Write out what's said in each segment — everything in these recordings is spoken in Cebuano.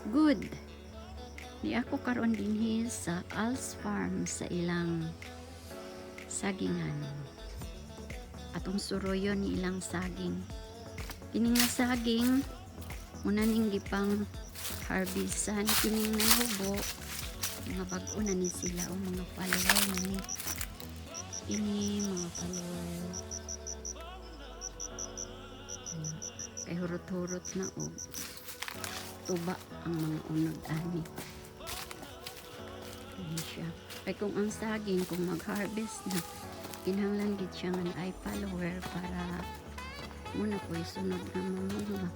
Is good. Ni ako karon dinhi sa Al's Farm sa ilang sagingan. Atong suroyon ni ilang saging. Kini nga saging muna ning gipang harvestan, kining nahubo, mga bag-o na ni sila o mga follower na ni. Kini mga follower. Ano, kay hurot-hurot na og tuba ang mga unod ani. Kini siya. Kay kung ang saging, kung mag-harvest na, kinahanglan gid siya nga naay follower para muna po'y sunod nga mamunga.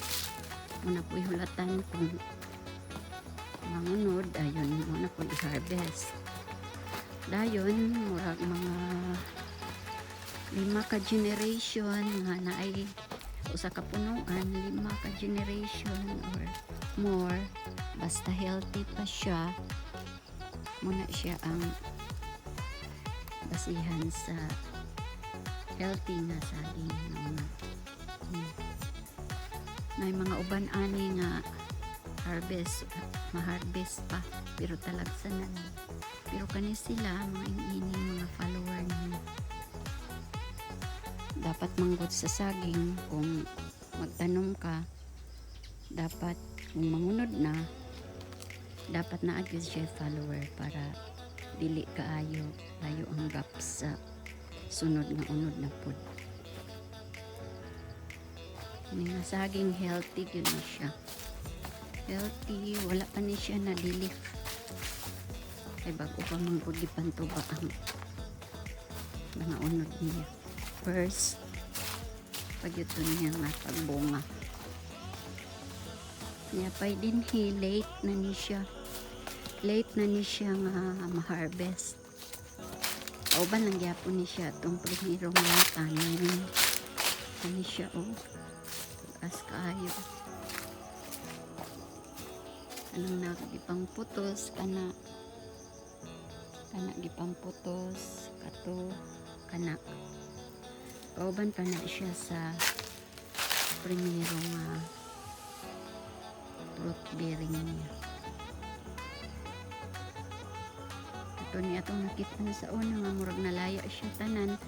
Muna po'y hulatan kung mangunod, ayon muna po'y i-harvest. Dayon, murag mga lima ka generation nga naay usa ka punuan, lima ka generation or more, basta healthy pa siya, muna siya ang basihan sa healthy nga saging nga unod. May mga uban ani nga harvest, ma-harvest pa, pero talagsa na lang. Pero kani sila, mga ingini, mga follower niya. Dapat manggod sa saging, kung magtanom ka, dapat kung mangunod na, dapat naa gyud siya follower para dili kaayo layo ang gap sa sunod nga unod na pud. Kini nga saging, healthy gyud ni siya. Healthy, wala pa ni siya na dili. Kay bago pa man gud gipantuba ang mga unod niya. First, pagyuto niya nga pagbunga. Niya pay dinhi, late na ni siya. Late na ni siya nga ma-harvest. Kauban lang gyapon ni siya atong primero nga tanim. Kani siya, oh. As kaayo. Anong nagipang putos kana, kana gipang putos kato, kana kauban pa na siya sa primero nga fruit bearing niya. Ito ni atong nakita na sa una nga murag nalaya siya tanan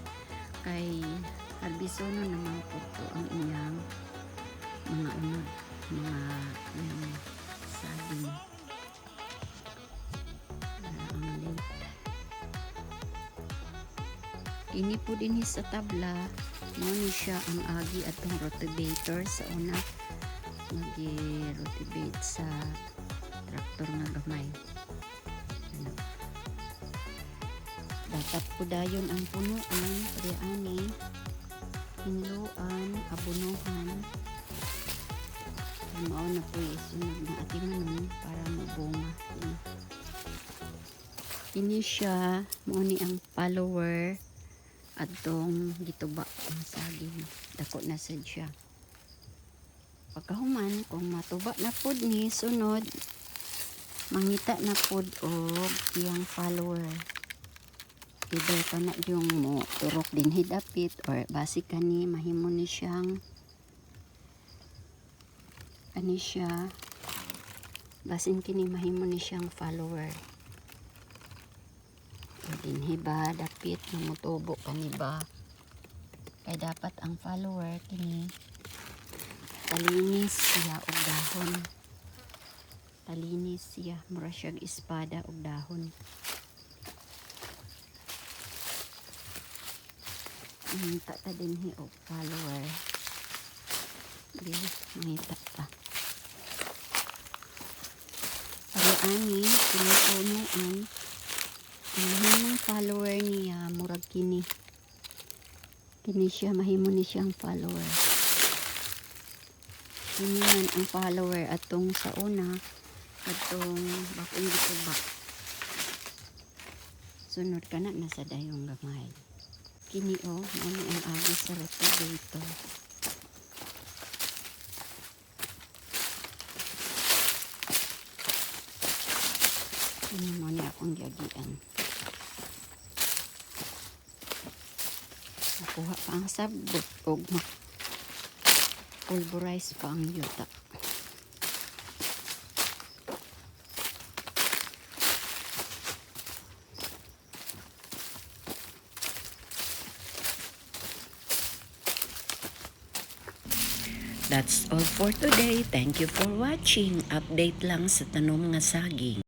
kay harbisono na mga puto ang iyang mga unod, mga yung saging. Ang late. Ini po din sa tabla, mo ni siya ang agi atong rotivator sa una, nag-rotivate sa traktor nga gamay. Ano. Dapat po dayon ang punuan, ani hinluan, abunuhan. Mao na po isunod na atimanon para mabunga. Ini. Ini siya, mao ni ang follower adtong gituba ang saging. Dako na sad siya. Pagkahuman, kung matuba na pod ni, sunod, mangita na pod og iyang follower. Either kana yung mo turok din hidapit or basi kani mahimo ni siyang kani siya, basin kini mahimo ni siyang follower. O dinhi ba dapit nga motubo kani ba, kay dapat ang follower kini talinis siya og dahon, talinis siya, mura siyag espada og dahon. Mangita ta dinhi og follower. Di, mangita ta. Para ani, kinupunuan, ang mahimong follower niya, murag kini. Kini siya, mahimo ni siyang follower. Kini man ang follower atong sa una, atong bakong gituba. Sunod ka na, nasa dayong gamay. Kini o, mao ni ang agi sa rotivator. Kini mo ni akong giagian. Nakuha pa ang sabot og pulverize pa ang yuta. That's all for today. Thank you for watching. Update lang sa tanom nga saging.